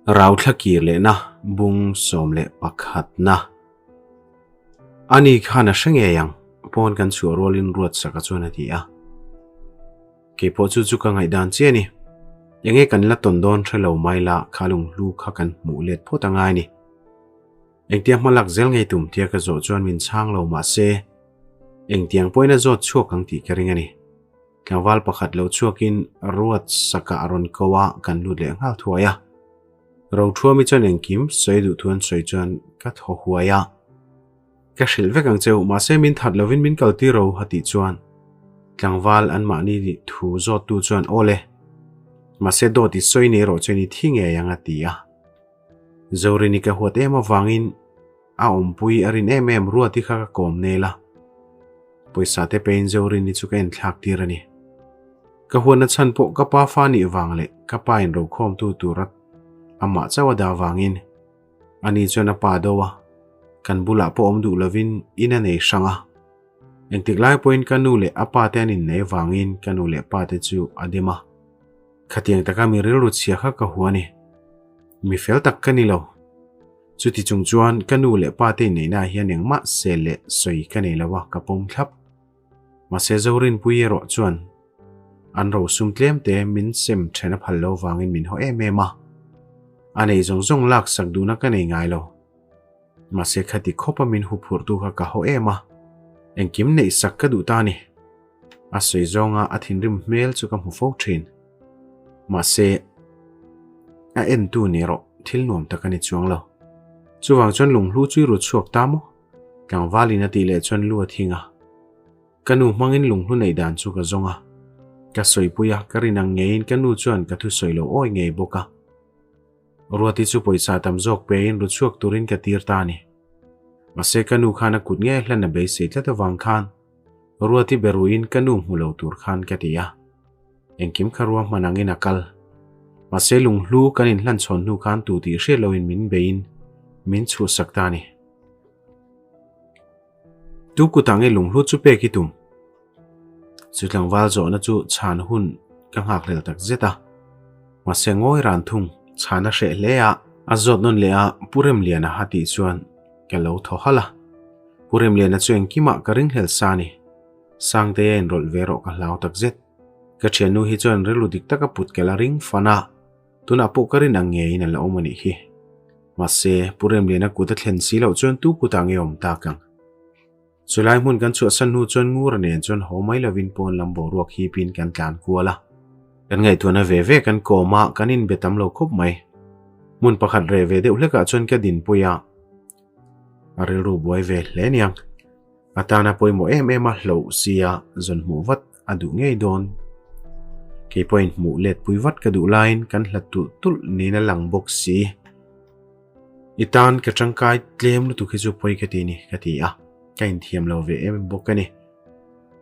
Rauthla kir lehna bung 11 na. Ani khan a hre ngei ang, pawn kan chhuah rualin Ruatsaka chuan a ti a. Kei pawh chu chu ka ngaihdan chiah a ni. Enge kan la tawn dawn hre lo mai la, kha lunghlu kha kan hmuh let phawt a ngai a ni. Engtia hma lak zel ngei tum tia ka zawh chuan min chhang lo mah se, engtiang pawhin a zawt chhuak ang tih ka ring a ni. Tlangval pakhat lo chhuakin Ruatsaka a rawn ko a, kan lut leh nghal thuai a. Rothuami chuan engkim sawi duh thu an sawi chuan ka thaw huai a. Ka hrilh vek ang cheu, mahse min that lovin min kal tir ro a tih chuan tlangval anmahni thu zawttu chuan aw le, mahse dawt i sawi nei erawh chuan i thi ngei ang a ti a. Zorini ka huat em avangin a awmpui a rin em em Ruati kha ka kawm nel a, pawisa te pein Zorini chu ka enthlak tir a ni. Ka huatna chhan pawh ka pa fa nih vang leh ka pa in rokhawmtu tura amah chauh a dah vangin Ani chuan a pa do a, kan bulah pawh awm duh lovin in a nei hrang a. Engtik lai pawhin ka nu leh a pa te an inneih avangin ka nu leh pa te chu a dem a. Khatiang taka mi rilru chhia kha ka hua a ni. Mi fel tak ka ni lo. Chuti chung chuan ka nu leh pa te inneihnaah hian engmah sel leh sawi ka nei lo a, ka pawm thlap. Mahse Zorinpui erawh chuan an rosum tlem te min sem then a phal lo vangin min haw em em a. A nei zawng zawng lak sak duhna ka nei ngai lo. Mahse khati khawpa min huphurhtu kha ka haw em a, engkim neih sak ka duh ta a ni. A sawi zawnga a thinrim hmel chu ka hmu fo thin. Mahse a entu ni erawh thil nuam tak a ni chuang lo. Chuvang chuan lunghlu chu i ru chhuak ta maw? Tlangvalin a tih leh chuan lu a thing a. Ka nu hmangin lunghlu neih dan chu ka zawng a. Ka sawipui a, ka rin ang ngeiin ka nu chuan ka thusawi lo awi ngei bawk a. Ruati chu pawisa tam zawk pein ru chhuak turin ka tir ta a ni. Mahse ka nu khan a kut ngei hlan a beisei tlat avang khan Ruati be ruin ka nu hmu lo tur khan ka ti a. Engkim kha rua hman angin a kal. Mahse lunghlu kan inhlanchhawn hnu khan tu tih hriat loin min beiin min chhuhsak ta a ni. Tu kutah nge lunghlu chu pek i tum? Chu tlangval zawhna chu chhan hun ka nghakhlel tak zet a. Mahse ngawi ran thung, chhan a hreh hle a. A zawt nawn leh a, Pu Remliana ha tih chuan ka lo thaw halh a. Pu Remliana chu engkimah ka ringhlel sa a ni. Sangtea inrawlh ve rawh ka hlau tak zet. Ka thiannu hi chuan rilru dik taka put ka la ring fan a. Tunah pawh ka rin ang ngeiin a la awm a nih hi. Mahse, Pu Remliana kut a thlen si loh chuan tu kutah nge awm tak ang? Chulai hmun kan chhuahsan hnu chuan Ngura nen chuan haw mai lovin pawn lam boruak hipin kan tlan kual a. Kan ngaihtuahna ve ve kan kawm a, kan inbe tam lo khawp mai. Hmun pakhat reh ve deuh hlekah chuan ka dinpui a, a rilru buai ve hle niang. A tana pawimawh em em a hloh sia zawn hmuh vat a duh ngei dawn. Kei pawhin hmuh let pui vat ka duh laiin kan hlat tulh tulh niin a lang bawk si. I tan ka tangkai tlem lutuk hi chu pawi ka ti ni ka ti a, ka inthiam lo ve em bawk a ni.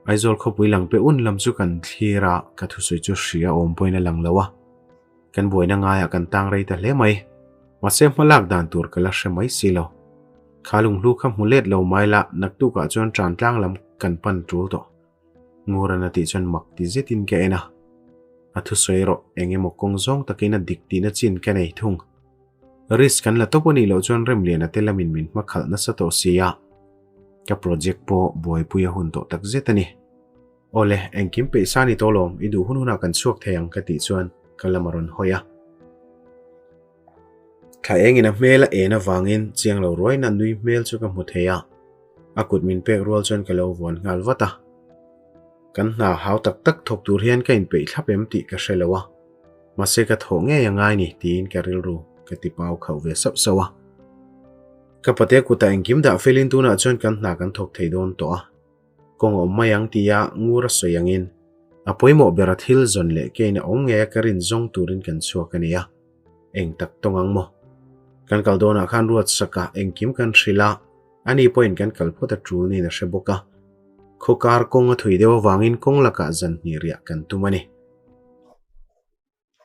Aizawl khawpui lang pe un lam chu kan thlir a, ka thusawi chu hria awm pawhin a lang lo a. Kan buaina ngaiah kan tang rei ta hle mai. Mahse hmalak dan tur ka la hre mai si lo. Kha lunghlu kha hmu let lo mai la, naktukah chuan tan tlang lam kan pan tul tawh. Nguran a tih chuan mak ti zetin ka en a. A thusawi erawh eng emaw kawng zawng takin a dik tihna chin ka nei thung. Risk kan la tawp a nih loh chuan Remliana te lamin min hmakhalh nasa tawh si a. Ka project pawh buaipui a hun tawh tak zet a ni. Awle, engkim peih sa ni tawh lawm, i duh hun hunah kan chhuak thei ang ka tih chuan ka lam a rawn hawi a. Thla engin a hmel a en avangin chiang lo ruaina nui hmel chu ka hmu thei a, a kut min pek rual chuan ka lo vuan nghal vat a. Kan hna hau tak tak thawk tur hian ka inpeih thlap em tih ka hre lo a, mahse ka thawh ngei a ngai ni tiin ka rilru ka ti pau khauh ve sauh sauh a. Ka pate kutah engkim dah felin tunah chuan kan hna kan thawk thei dawn tawh a. Kawng a awm mai ang tia ngur a sawi angin a pawimawh bera thil zawn leh kein a awm ngei a ka rin zawng turin kan chhuak a nia. Eng tak tawng ang maw? Kan kal dawnah khan ruatsakah engkim kan hrilh a, ani pawhin kan kal phawt a tul niin a hre bawk a. Khawkar kawng a thui deuh avangin kawng lakah zan hnih riah kan tum a ni.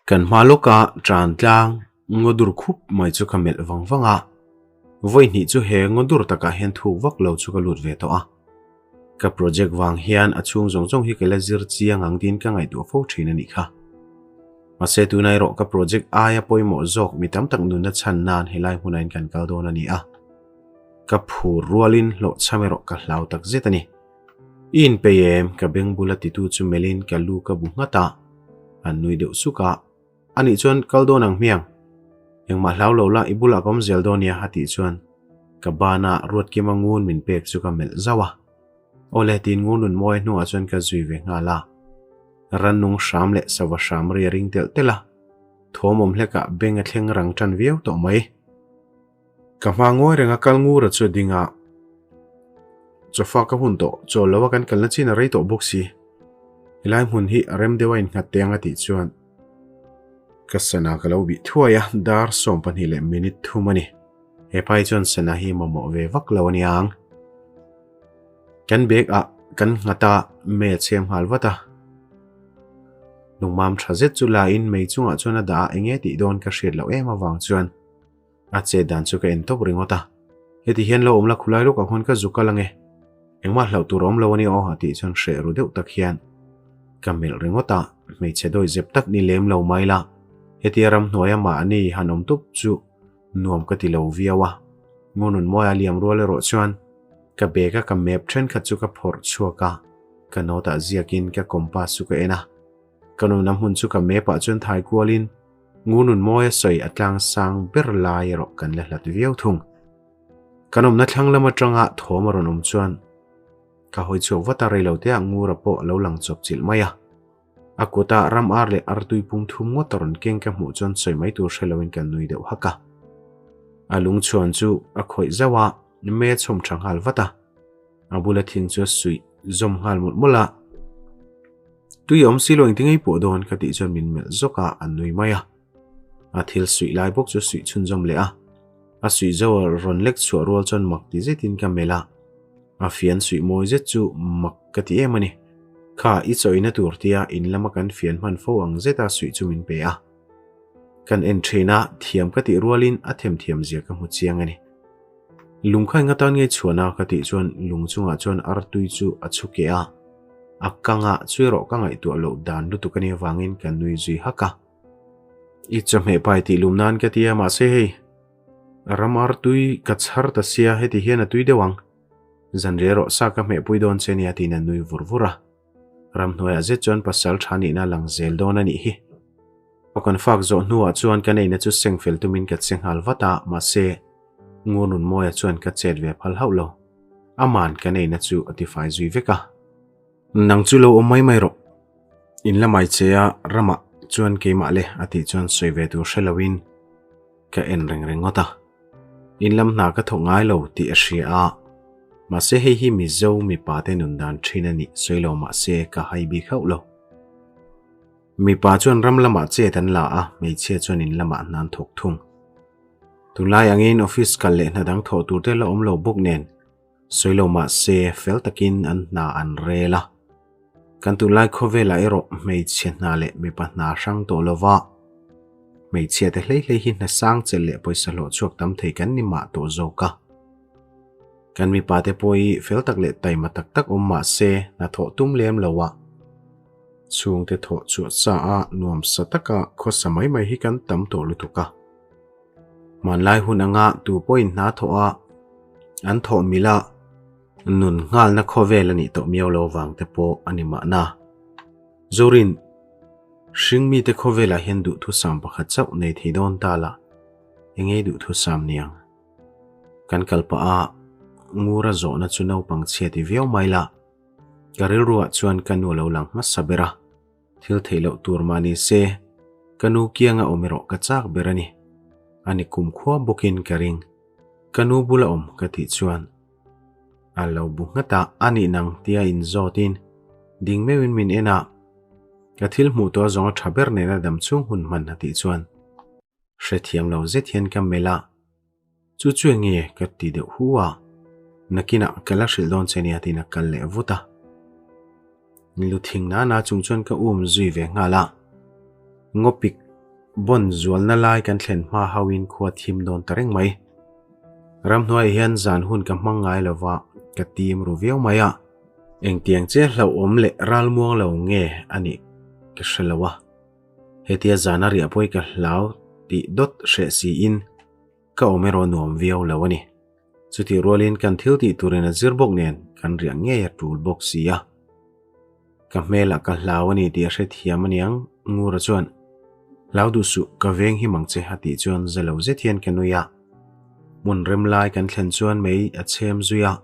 Kan hma lawka tan tlang ngaw dur khup mai chu ka melh vang vang a, vawi hnih chu he ngaw dur takah hian thuk vak lo chu ka lut ve tawh a. Ka project vang hian a chhung zawng zawng hi ka la zir chiang ang tiin ka ngaihtuah fo thin a nih kha. Mahse tuna erawh ka project aia pawimawh zawk mi tam tak nunna chhan nan helai hmunah in kan kal dawn a ni a. Ka phur rualin hlawhchham erawh ka hlau tak zet a ni. I inpei em? Ka beng bula titu chu melhin ka lu ka bu nghat a, an nui deuh suk a. Anih chuan kal dawn ang hmiang. Engmah hlau lo la i bulah ka awm zel dawn nia a tih chuan ka bana Ruatkima ngun min pek chu ka melh zauh a. Awle tiin ngun rawn mawi hnuah chuan ka zui ve nghal a. Rannung hram leh sava hram ri a ring telh telh a. Thawm awm hlekah beng a thleng rang tan viau tawh mai. Ka hma ngawi reng a kal ngur a chu a ding a, chawfa ka hun tawh, chawl lo a kan kalna chin a rei tawh bawk si. Helai hmun hi a rem deuh a innghat teng a tih chuan ka sana ka lo bih thuai a, dar 12 leh minute thum a ni. He pai chuan sana hi mamawh ve vak lo a niang. Kan bag ah kan nghat a, mei a chhem nghal vat a. Lungmam tha zet chu la in mei chungah chuan a dah a, enge tih dawn ka hriat loh em avang chuan A chet dan chu ka en tawp ringawt a, Heti hian lo awm la khulai lawkah khuan ka zuk kal ange, engmah hlauh tur a awm lo a nia aw a tih chuan hreh ru deuh tak hian ka melh ringawt a, hmeichhe dawi zep tak ni lem lo mai la, hetia ramhnuaia mahni han awm tup chu nuam ka ti lo viau a, Ngununmawia liam rual erawh chuan ka bag a ka map thenkhat chu ka phawrh chhuak a, ka note ah ziakin ka compass chu ka en a. Ka nunna hmun chu ka map ah chuan thai kualin Ngununmawia sawi a tlang sang ber lai erawh kan la hlat viau thung. Kan awmna thlang lam atanga thawm a rawn awm chuan ka hawi chhuak vat a, reilote ah Ngura pawh a lo lang chawp chilh mai a. A kuta ram ar leh artui pum thum ngawt a rawn keng ka hmuh chuan sawi mai tur hre loin kan nui deuh hak a. A lungchhuan chu a khawih zauh a, me a chhawm tha nghal vat a. A bula thing chu a suih zawm nghal mawlh mawlh a. Tui a awm si lo engti ngei pawh dawn ka tih chuan min melh zawk a, a nui mai a. A thil suih lai bawk chu a suih chhunzawm leh a. A suih zo a rawn lek chhuah rual chuan mak ti zetin ka melh a. A fian suih mawi zet chu mak ka ti em a ni. Kha i chawina tur tia in lama kan fian hman fo ang zeta suih chu min pe a. Kan en thin a, thiam ka tih rualin a themthiam zia ka hmu chiang a ni. Lungkhai nga tan ngei chhuan a ka tih chuan lung chungah chuan artui chu a chhu keh a, a kang a chu erawh ka ngaihtuah loh dan lutuk a nih avangin ka nui zui hak a. I chawhmeh pai tih lum nan ka ti a mahse hei ram artui ka chhar ta sia heti hian a tui deuh ang, zanriah erawh sa ka hmehpui dawn che nia tiin a nui vur vur a. Ramhnuaiah zet chuan pasal tha nihna lang zel dawn a nih hi. Ka kan fak zawh hnuah chuan ka neihna chu seng fel tumin ka che nghal vat a, mahse, Ngurnunmawia chuan ka chet ve phal hauh lo. Aman ka neihna chu a tifai zui vek a. Nang chu lo awm mai mai rawh. In la mai che a, ramah chuan keimah le a tih chuan sawi ve tur hre loin ka en reng reng ngawt a. In lam hna ka thawk ngai lo tih a hria a, mahse hei hi Mizo mipa te nun dan thin a nih sawi lo mahse ka hai bik hauh lo. Mipa chuan ram lamah chet an la a, hmeichhia chuan in lamah hna an thawk thung. Tunlai angin office kal leh hna dang thawh tur te la awm lo bawk nen Sawi lo mahse fel takin an hna an rel a. Kan tunlai khawvelah erawh hmeichhe hna leh mipa hna hrang tawh lova hmeichhia te hlei hlei hi hna sang chelh leh pawisa hlawh chhuak tam thei kan ni mah tawh zawk a. Kan mipa te pawh hi fel tak leh taima tak tak awm mahse hna thawh tum lem lo a, chhungte thawh chhuah sa a nuamsa taka khawsa mai mai hi kan tam tawh lutuk a. Hmanlai hun anga tu pawhin hna thawh a, an thawh mil a, nun nghalna khawvel a nih tawh miau lo vang te pawh a ni mahna. Zorin, hring mite khawvelah hian duhthusam pakhat chauh nei thei dawn ta la, engei duhthusam niang? Kan kal pah a, Ngura zawhna chu naupang chhia ti viau mai la, ka rilruah chuan ka nu lo lang hmasa ber a. Thil theih loh tur mah ni se, ka nu kianga awm erawh ka chak ber a ni. A ni kumkhua bawkin ka ring. Ka nu bula awm ka tih chuan a lo bu nghat a, a nih nang tia inzawtin ding meuhin min en a, ka thil hmuh tawh zawng a tha ber nena dam chhung hun hman a tih chuan Hrethiam lo zet hian ka melh a, Chu chu enge ka ti deuh hu a, nakinah ka la hrilh dawn che nia tiin a kal leh vut a. Lu thing nana chung chuan ka um zui ve nghal a, ngawpik bawn zualna lai kan thlen hma hauhin khua thim dawn ta reng mai. Ramhnuaiah hian zan hun ka hmang ngai lova ka tim ru viau mai a, engtiang che hlauhawm leh ralmuang lo nge a nih ka hre lo a. Hetia zana riah pawi ka hlau tih dawt hreh siin ka awm erawh nuam viau lo a ni. Chutih rualin kan thil tih turin a zir bawk nen kan riah ngei a tul bawk si a. Ka hmelah ka hlau a ni tih a hrethiam aniang Ngura chuan, Hlau duh suh, ka veng him ang che a tih chuan za lo zet hian ka nui a. Hmun rem lai kan thlen chuan mei a chhem zui a,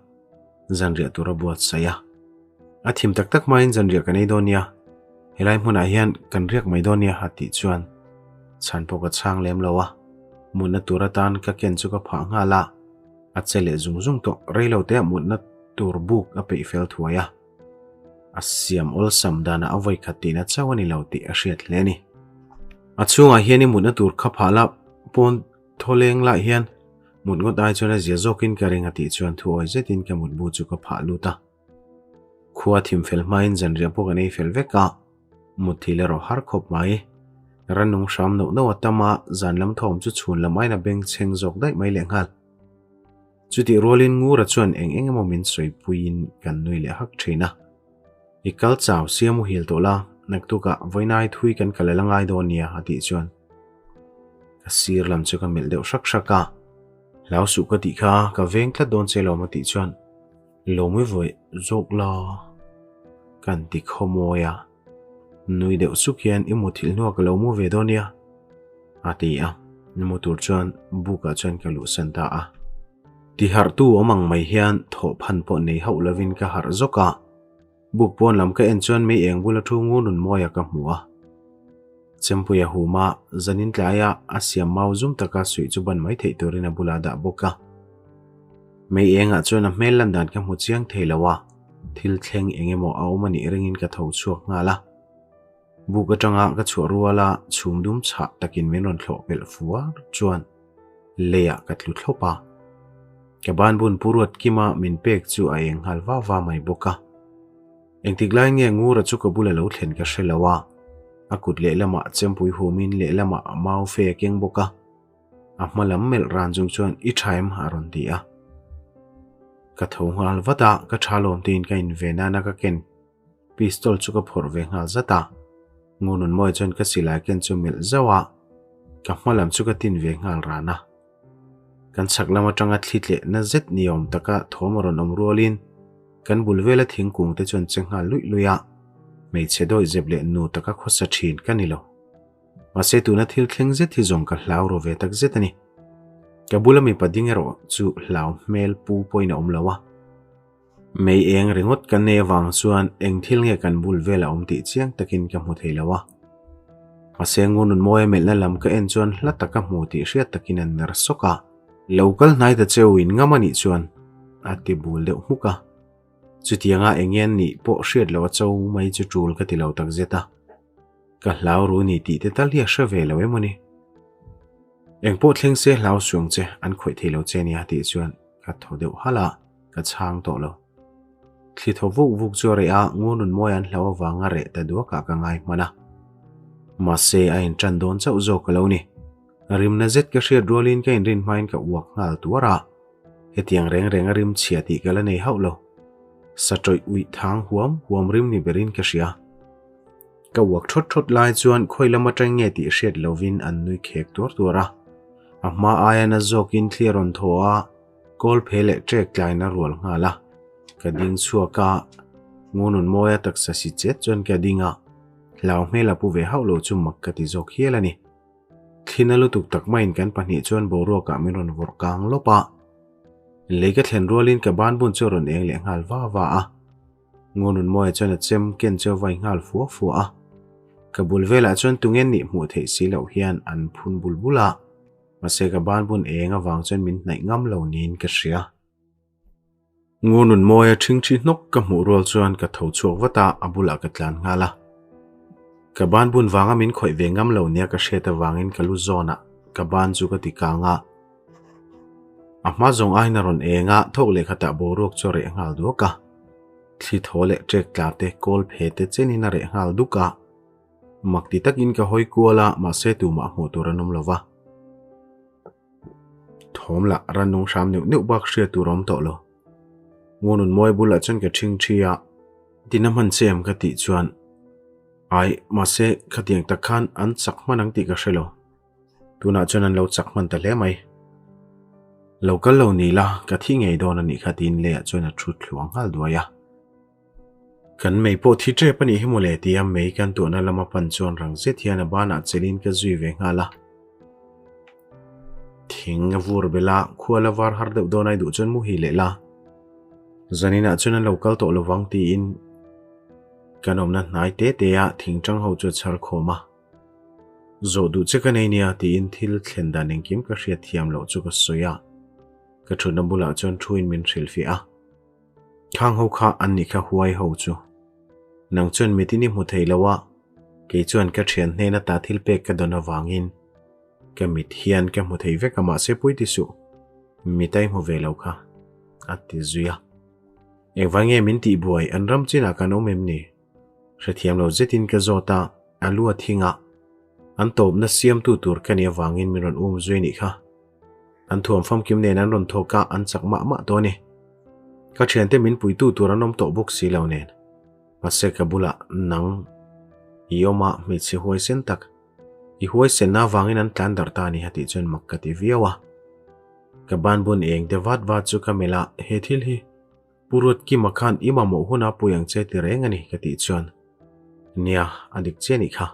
zanriah tur a buatsaih a. A thim tak tak hmain zanriah kan ei dawn nia, helai hmunah hian kan riak mai dawn nia a tih chuan chhan pawh ka chhang lem lo a, mutna tur atan ka ken chu ka phah nghal a, a che leh zung zung tawh rei lo te ah mutna tur buk a peih fel thuai a, a siam awlsam danah a vawi khat tihna chauh a ni lo tih a hriat hle a ni. A chhungah hian i mutna tur kha phah la pawn Thawleng lah hian mut ngawt ai chuan a zia zawkin ka ring a tih chuan thu awi zetin ka mutbu chu ka phah lut a. Khua thim fel hmain zanriah pawh kan ei fel vek a, mutthil erawh har khawp mai. Rannung hram neuh neuh a tam a, zan lam thawm chu chhun lam aiin a bengchheng zawk daih mai lehnghal. Chutih rualin Ngura chuan eng eng emaw min sawipuiin kan nui leh hak thin a. I kal chau sia muhil tawh la, naktukah vawiinai thui kan kal la ngai dawn nia a tih chuan ka sir lam chu ka melh deuh hrak hrak a. Hlau suh ka tih kha ka veng tlat dawn che lawm a tih chuan lawmi vawi zawk la kan ti khawmawi a. Nui deuh suk hian i muthilh hnuah ka lo mu ve dawn nia a ti a, mu tur chuan bukah chuan ka luhsan ta a. Tiharhtu awm ang mai hian thawhphan pawh nei hauh lovin ka harh zawk a, buk pawn lam ka en chuan mei eng bula thu ngur nun mawia ka hmu a. Chempuia huma zanin tlaia a siam mau zum taka suih chu ban mai theih turin a bulah a dah bawk a. Mei engah chuan a hmel lan dan ka hmu chiang thei lo a, thil thleng eng emaw a awm a nih ringin ka tho chhuak nghal a. Buk atanga ka chhuah ruala chhum dum chhah takin min rawn thlawh pelh fuar chuan leiah ka tlu thlawp a. Ka banbun pu ruat kima min pek chu a eng nghal va va mai bawk a. Engtik lai nge Ngura chu ka bula lo thlen ka hre lo a, a kut lehlamah chempui humin lehlamah a mau fe a keng bawk a. A hma lam melh ran chung chuan i tha em a rawn ti a. Ka tho nghal vat a, ka tha lawm tiin ka inve nana ka ken pistol chu ka phawrh ve nghal zat a. Ngununmawia chuan ka silai ken chu melh zauh a, ka hma lam chu ka tin ve nghal ran a. Kan chhak lam atanga thli tlehna zet ni awm taka thawm a rawn awm rualin kan bul vela thingkung te chuan che nghal luih luih a, hmeichhe dawih zep leh nu taka khawsa thin ka ni lo. Mahse tuna thil thleng zet hi zawng ka hlau ro ve tak zet a ni. Ka bula mipa ding erawh chu hlau hmel pu pawhin a awm lo a. Mei eng ringawt ka nei avang chuan eng thil nge kan bul vel a awm tih chiang takin ka hmu thei lo a. Mahse Ngununmawia melhna lam ka en chuan hla taka hmu tih hriat takin an ner sawk a. Lo kal hnai ta cheu in ngam a nih chuan a ti bul deuh hmuk a. Chutianga eng nge an nih pawh hriat loh a cho mai chu tul ka ti lo tak zet a. Ka hlau ru ni tih te tal hi a hre ve lo em aw ni? Eng pawh thleng se hlau suang che an khawih thei lo che nia tih chuan ka thaw deuh halh a, ka chhang tawh lo. Thli thaw vuk vuk chu a reh a, ngunun mawi an hlau avanga reh ta duakah ka ngai hman a. Mahse a inṭan dawn chauh zawk ka lo ni. Rimna zet ka hriat rualin ka inrin hmain ka uak nghal tuar a. Hetiang reng reng a rim chhia tih ka la nei hauh lo. Sa tawih uih thang huam huam rim ni berin ka hria. Ka uak thawt thawt lai chuan khawi lam atang nge tih hriat lovin an nui khek tuar tuar a. A hma aia na zawkin thli a rawn thaw a, kawl phe leh ṭek tlain a rual nghal a. Ka ding chhuak a, ngunun mawia taksa si chet chuan ka ding a, hlau hmel a pu ve hauh lo chu mak ka ti zawk hial a ni. Thlina lutuk tak maiin kan pahnih chuan boruakah min rawn vawrh kang lawp a. Lei ka thlen rualin ka banbun chu a rawn eng leh nghal va va a. Ngununmawia chuan a chem ken chu a vai nghal fua fua a. Ka bul velah chuan tunge nih hmuh theih si loh hian an phun bul bul a. Mahse ka banbun eng avang chuan min hnaih ngam lo niin ka hria. Ngununmawia ṭhingṭhi hnawk ka hmuh rual chuan ka tho chhuak vat a, a bulah ka tlan nghal a. Ka banbun vanga min khawih ve ngam lo nia ka hriat avangin ka lu zawnah ka ban chu ka ti kang a. A hma zawng aiin a rawn eng a, thawk leh khatah boruak chu a reh nghal duak a. Thli thaw leh ṭek tla te, kawl phe te chenin a reh nghal duk a. Mak ti takin ka hawi kual a, mahse tumah hmuh tur an awm lo va. Thawm lah rannung hram neuh neuh bak hriat tur a awm tawh lo. Ngunun mawi bulah chuan ka ṭhingṭhi a. Tina hman che em ka tih chuan. Ai, mahse, khatiang tak khan an chak hman ang tih ka hre lo. Tunah chuan an lo chak hman ta hle mai. Lo kal lo ni la, ka thi ngei dawn a nih kha tiin leiah chuan a thu thluang nghal duai a. Kan mei pawh thi tep a nih hi mawle tia mei kan tuahna lama pan chuan rang zet hian a banah chelin ka zui ve nghal a. Thing a vur bel a, khua la var har deuh dawn ai duh chuan mu hi leh la. Zaninah chuan an lo kal tawh lovang tiin kan awmna hnai te te a thing tang ho chu a chhar khawm a. Zawh duh che ka nei nia tiin thil thlen dan engkim ka hriat thiam loh chu ka sawi a. Ka thutna bulah chuan thuin min hrilhfiah a. Khang ho kha an nih kha huai ho chu. Nang chuan mitin i hmu thei lo a, kei chuan ka thian hnen ata thil pek ka dawn avangin ka mit hian ka hmu thei vek a mahse pui ti suh, mit a i hmu ve lo kha, a ti zui a. Engvai nge min tih buai an ram chinah kan awm em ni? Hrethiam lo zetin ka zawt a, a lu a thing a, an tawpna siamtu tur ka nih avangin min rawn um zui a nih kha. An thuam famkim nen an rawn thawk a, an chak mah mah tawh a ni. Ka thiante min puitu tur an awm tawh bawk si lo nen. Mahse ka bulah nang i awm a, hmeichhe huaisen tak. I huaisenna avangin an tlan darh ta a ni a tih chuan mak ka ti viau a. Ka banbun eng te vat vat chu ka melh a, he thil hi Pu Ruatkima khan i mamawh huna pui ang che ti reng a ni ka tih chuan, Nia, a dik che a nih kha.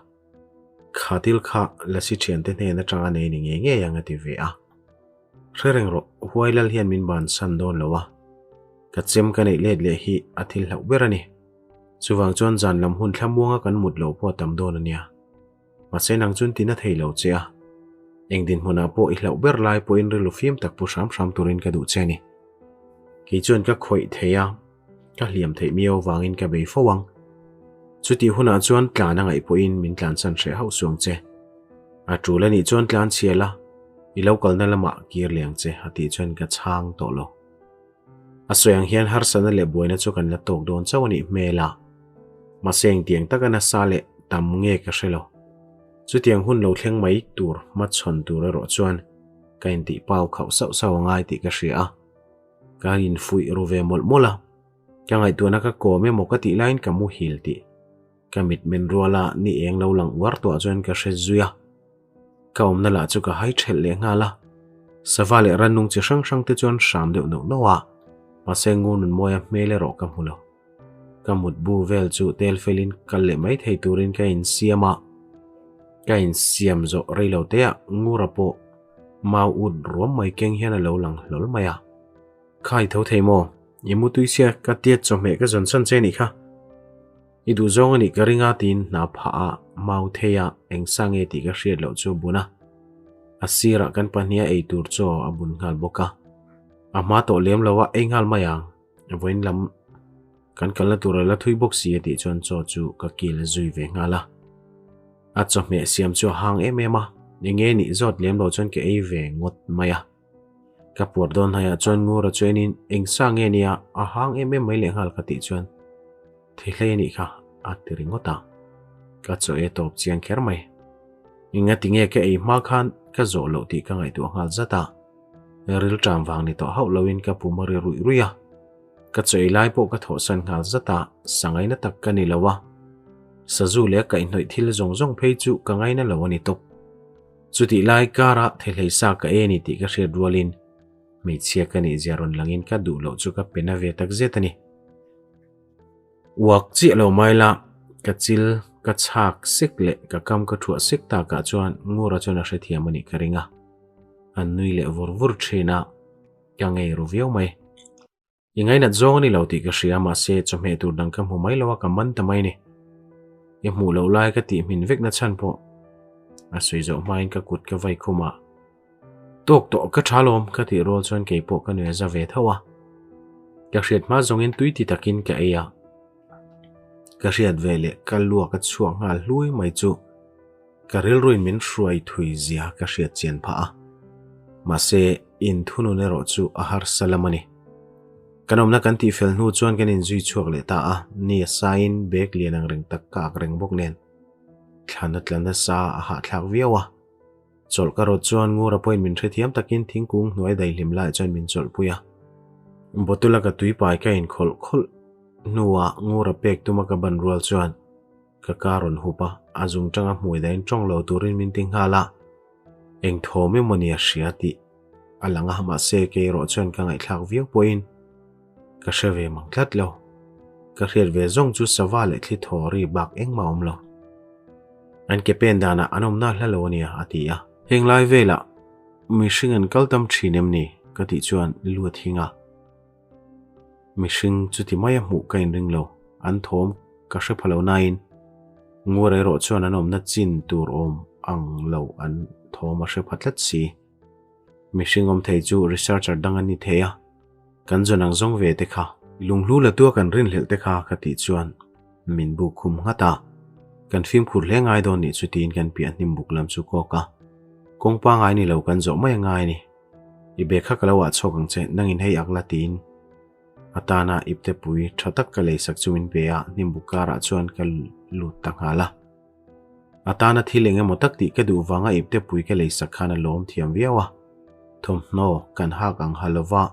Kha thil kha Lasi thiante hnen atanga nei ni ngei ngei ang a ti ve a. Hre reng rawh, huai lal hian min bansan dawn lo a. Ka chem ka neih let leh hi a thil hlauh ber a ni. Chuvang chuan zan lam hun thlamuanga kan mut loh pawh a tam dawn a nia. Mahse nang chuan tina thei lo che a. Eng dinhmunah pawh i hlauh ber lai pawhin rilru fim tak pu hram hram turin ka duh che a ni. Kei chuan ka khawih thei a, ka hliam theih miau avangin ka bei fo ang. Chutih hunah chuan tlan a ngaih pawhin min tlansan hreh hauh suang che. A tul a nih chuan tlan chhia la, i lo kalna lamah kir leh ang che a tih chuan ka chhang tawh lo. A sawi ang hian harsatna leh buaina chu kan la tawk dawn chauh a nih hmel a, mahse engtiang taka nasa leh tam nge ka hre lo. Chutiang hun lo thleng mai tur hmachhawn tur erawh chuan ka intih pau khauh sauh sauh a ngai tih ka hria a, ka infuih ru ve mawlh mawlh a, ka ngaihtuahna ka kawm emaw ka tih laiin ka muhil tih ka mit men ruala ni eng lo lang uar tawh chuan ka hre zui a. Ka awmna lah chu ka hai ṭhelh leh nghal a, sava leh rannung chi hrang hrang te chuan hram deuh neuh neuh a, mahse Ngununmawia hmel erawh ka hmu lo. Ka mutbu vel chu tel felin kal leh mai thei turin ka insiam a, ka insiam zawh rei lo te ah Ngura pawh mau ut ruam mai keng hian a lo lang hlawl mai a. Kha i tho thei maw? I mutui sia ka tiat chawhmeh ka zawn san che nih kha. I duh zawng a nih ka ring a tiin hna phah a mau thei a, eng sa nge tih ka hriat loh chu a bun a. A sirah kan pahniha ei tur chaw a bun nghal bawk a. A hma tawh lem lo a, ei nghal mai ang. Vawiin lam kan kalna tur a la thui bawk si a tih chuan chaw chu ka kil zui ve nghal a. A chawhmeh siam chu a hang em em a, enge nih zawt lem lo chuan ka ei ve ngawt mai a. Ka puar dawn hnaiah chuan Ngura chu enin eng sa nge nia a hang em em mai lehnghal ka tih chuan thei hlei a nih kha a ti ringawt a, ka chaw e tawp chiang kher mai. Engati nge ka ei hma khan ka zawh loh tih ka ngaihtuah nghal zat a, rilṭam vang ni tawh hauh loin ka pum a ri ruih ruih a, ka chaw ei lai pawh ka thawhsan nghal zat a, sa ngaina tak ka ni lo a, sazu leh a kaihhnawih thil zawng zawng phei chu ka ngaina lo a ni tawp. Chutih lai kara thehlei sa ka e ni tih ka hriat rualin hmeichhia ka nih zia rawn langin ka duh loh chu ka pe na ve tak zet a ni. Uak chiah lo mai la, ka chil ka chhak sek leh ka kam ka thuah sek takah chuan Ngura chuan a hrethiam a nih ka ring a, a nui leh vur vur thin a, ka ngei ru viau mai. I ngainat zawng a ni lo tih ka hria mahse chawhmeh tur dang ka hmu mai lo a ka man ta mai ni. I hmuh loh lai ka tih hmin vek na chhan pawh a sawi zawh hmain ka kut ka vai khum a. Tawk tawh ka tha lawm ka tih rual chuan kei pawh ka nuih a za ve tho a. Ka hriat hma zawngin tui ti takin ka ei a. Ka hriat ve leh ka luak a chhuak nghal hlui mai chu. Ka rilruin min hruai thui zia ka hriat chian phah a, mahse inthunun erawh chu a harsa lam a ni. Kan awmna kan tihfel hnu chuan kan inzui chhuak leh ta a, ni a saiin bag lian ang reng tak ka ak reng bawk nen thlan a tla nasa a hahthlak viau a. Chawlh ka rawt chuan Ngura pawhin min hrethiam takin thingkung hnuai daihlim laiah chuan min chawlhpui a. Bottle-a ka tuipai ka inkhawlh khawlh hnuah Ngura pek tuma ka ban rual chuan. Ka ka rawn hup a, a zung tanga hmui dahin tawng lo turin min ti nghal a. Eng thawm emaw ni a hria tih a lang a, mahse kei erawh chuan ka ngaihthlak viau pawhin ka hre ve mang tlat lo. Ka hriat ve zawng chu sava leh thli thaw ri bak engmah a awm lo. An ke pen danah an awmna hla lo a nia a ti a. Heng lai velah mihring an kal tam thin em ni? ka tih chuan lu a thing a. Mihring chuti maia hmuh ka inring lo, an thawm ka hre pha lo nain Ngur erawh chuan an awmna chin tur awm ang lo an thawm a hre pha tlat si. Mihring awm thei chu researcher dang an ni thei a, kan zawn ang zawng ve te kha. Lunghlu la tua kan rinhlelh te kha ka tih chuan min buk khum nghat a, kan fimkhur hle ngai dawn nih chu tiin kan piah hnim buk lam chu kawk a, kawng pangai ni lo kan zawh mai a ngai a ni. I bag kha ka lo ah chhuak ang che, nangin hei ak la tiin a tana ipte pui tha tak ka leisak chu min pe a, hnimbuk karah chuan ka lut ta nghal a. A tana thil eng emaw tak tih ka duh vanga ipte pui ka leisak khan a lawm thiam viau a, thawmhnaw kan hak ang ha lova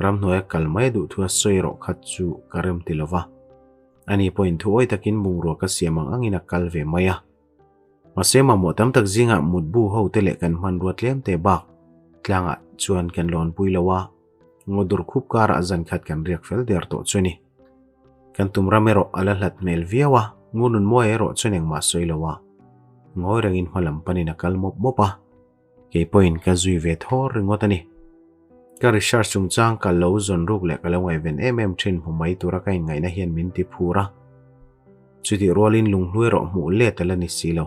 ramhnuaia kal mai a duh thu a sawi erawh kha chu ka rem ti lova, ani pawhin thuawi takin bungrua ka siam ang angin a kal ve mai a. Mahse mamawh tam tak zingah mutbu ho te leh kan hmanrua tlem te bak tlangah chuan kan lawnpui lo a, ngaw dur khup karah zan khat kan riak fel der tawh chu a ni. Kan tum ram erawh a la hlat hmel viau a, ngunun mawi erawh chuan engmah sawi lo a, ngawi rengin hma lam panin a kal mawp mawp a. Kei pawhin ka zui ve thawr ringawt a ni. Ka research chungchang ka lo zawn ruk leh ka lo ngaihven em em thin hmu mai tura ka inngaihna hian min ti phur a. Chutih rualin lunghlu erawh hmuh let a la ni si lo.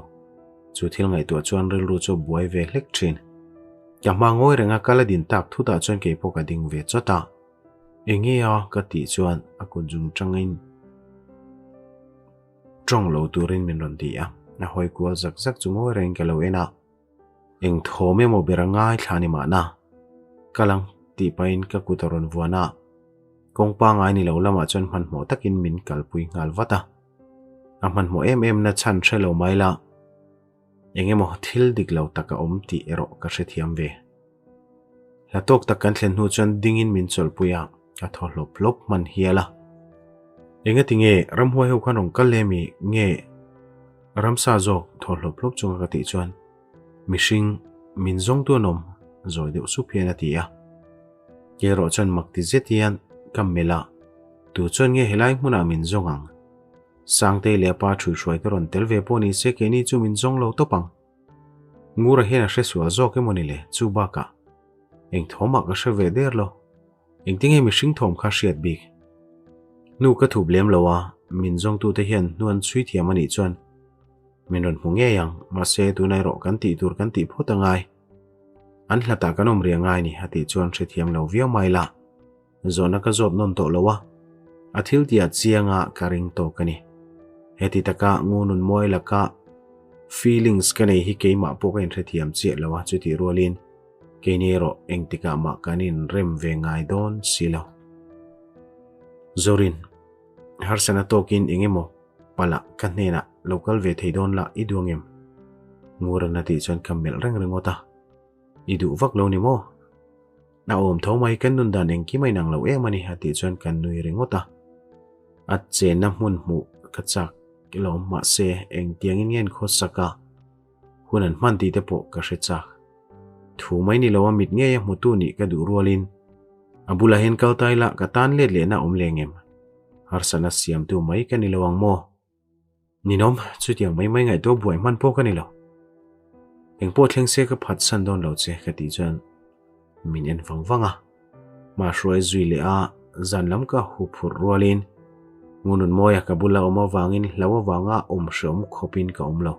Chu thil ngaihtuah chuan rilru chu a buai ve hlek thin. Ka hma ngawi renga ka la din tak thutah chuan kei pawh ka ding ve chawt a. Enge a? ka tih chuan a kut zung tangin tawng lo turin min rawn ti a. A hawi kual zak zak chu ngawi rengin ka lo en a. Eng thawm emaw ber a ngaithla ni mahna? Kal ang, tih pahin ka kut a rawn vuan a. Kawng pangai ni lo lamah chuan hmanhmawh takin min kalpui nghal vat a. A hmanhmawh em em na chhan hre lo mai la, eng emaw thil dik lo tak a awm tih erawh ka hrethiam ve. Hla tawk tak kan thlen hnu chuan dingin min chawlhpui a, a thaw hlawp hlawp hman hial a. Engati nge ramhuai ho khan rawn kal leh mi nge ramsa zawk thaw hlawp hlawp chunga ka tih chuan mihring min zawngtu an awm zawi deuh sup hian a ti a. Kei erawh chuan mak ti zet hian ka melh a, tu chuan nge helai hmunah min zawng ang? Sangtei leh a pa ṭhuihruai te rawn tel ve pawh ni se keini chu min zawng lo tawp ang. Ngura hian a hre sual zawk emaw ni le? Chu bakah eng thawmah ka hre ve der lo. Engtinge mihring thawm kha hriat bik? Nu ka thup lem lo a, min zawngtute hian hnu an chhui thiam a nih chuan min rawn hmu ngei ang, mahse tuna erawh kan tih tur kan tih phawt a ngai. An hlatah kan awm rih a ngai ni a tih chuan hrethiam lo viau mai la. Zawhna ka zawt nawn tawh lo a, a thil tihah chianga ka ring tawk a ni. Heti taka ngunun mawi laka feelings ka nei hi keimah pawh ka inhrethiam chiah lo a, chutih rualin keini erawh engtikah mah kan inrem ve ngai dawn si lo. Zorin, harsana tawkin eng emaw palah ka hnenah lo kal ve thei dawn la i duang em? Ngurana tih chuan ka melh reng ringawt a, I duh vak lo ni maw? A awm tho mai, kan nun dan engkim a inang lo em a ni, a tih chuan kan nui ringawt a. A chenna hmun hmuh ka chak lawm, mahse engtiangin nge an khawsak a, hun an hman tih te pawh ka hre chak. Thu mai ni lo a mit ngei a hmutu nih ka duh rualin a bulah hian kal ta ila ka tan let lehna awm leng em? Harsatna siamtu mai ka ni lo ang maw? Ninawm, chutiang mai mai ngaihtuah buai hman pawh ka ni lo. Engpawh thleng se ka phatsan dawn lo che ka tih chuan min en vang vang a. Hma hruai zui leh a zan lam ka hu phurh rualin Ngununmawia ka bula awm avangin hlo avanga awm hreawm khawpin ka awm lo.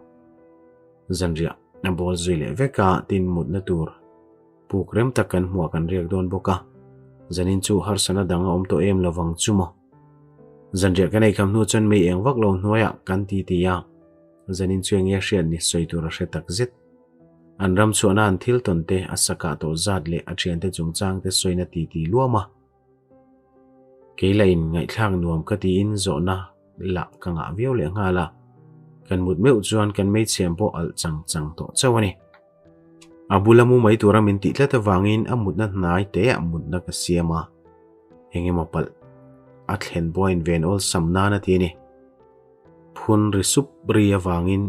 Zanriah a bawl zui leh vek a, tin mutna tur puk rem tak kan hmuah kan riak dawn bawk a. Zanin chu harsana dang a awm tawh em lovang chu maw? Zanriah kan eikham hnu chuan mei eng vak lo hnuaiah kan ti ti a, zanin chu enge hriat ni sawi tur a hre tak zet. An ram chhuahna an thil tawn te, a sakah tawh zat leh a thiante chungchang te sawina ti ti luam a. Kei lah in ngaihthlak nuam ka tiin zawhna lah ka ngah viau leh nghal a, kan mut meuh chuan kan meichhiam pawh alh chang chang tawh chauh a ni. A bula mu mai tura min tih tlat avangin a mutna hnai teah mutna ka siam a, eng emaw palh a thlen pawh a inven awlsam nan a ti a ni. Phun ri sup ri avangin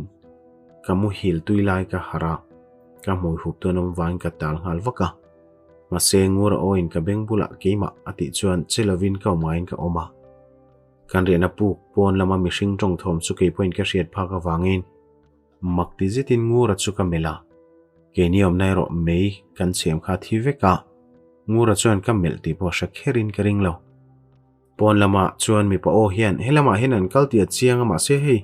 ka muhil tui lai ka harh a, ka hmui hup tawn awm vangin ka tal nghal vak a. Mahse Ngura awin ka beng bulah keimah a tih chuan che lovin ka awm ngaiin ka awm a. Kan riahna puk pawn lama mihring tawng thawm chu kei pawhin ka hriat phak avangin mak ti zetin Ngura chu ka melh a. Keini awmna erawh mei kan chhem kha thi vek a, Ngura chuan ka melh tih pawh hre kherin ka ring lo. Pawn lamah chuan mipa aw hian he lamah hian an kal tih a chiang a mahse hei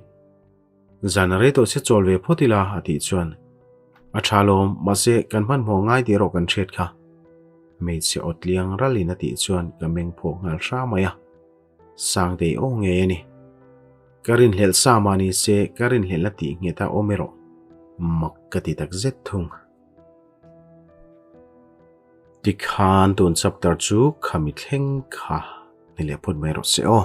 zan a rei tawh se chawl ve phawt ila a tih chuan a tha lawm mahse kan hmanhmawh ngai tih erawh kan hriat kha. Hmeichhe aw tliang ralin a tih chuan ka meng phawk nghal hra mai a, Sangtei aw ngei a ni. Ka rinhlelh sa mah ni se ka rinhlelh a tih nghet a awm erawh mak ka ti tak zet thung. Tikhan tun chapter chu khami thleng kha ni leh phawt mai rawh se aw.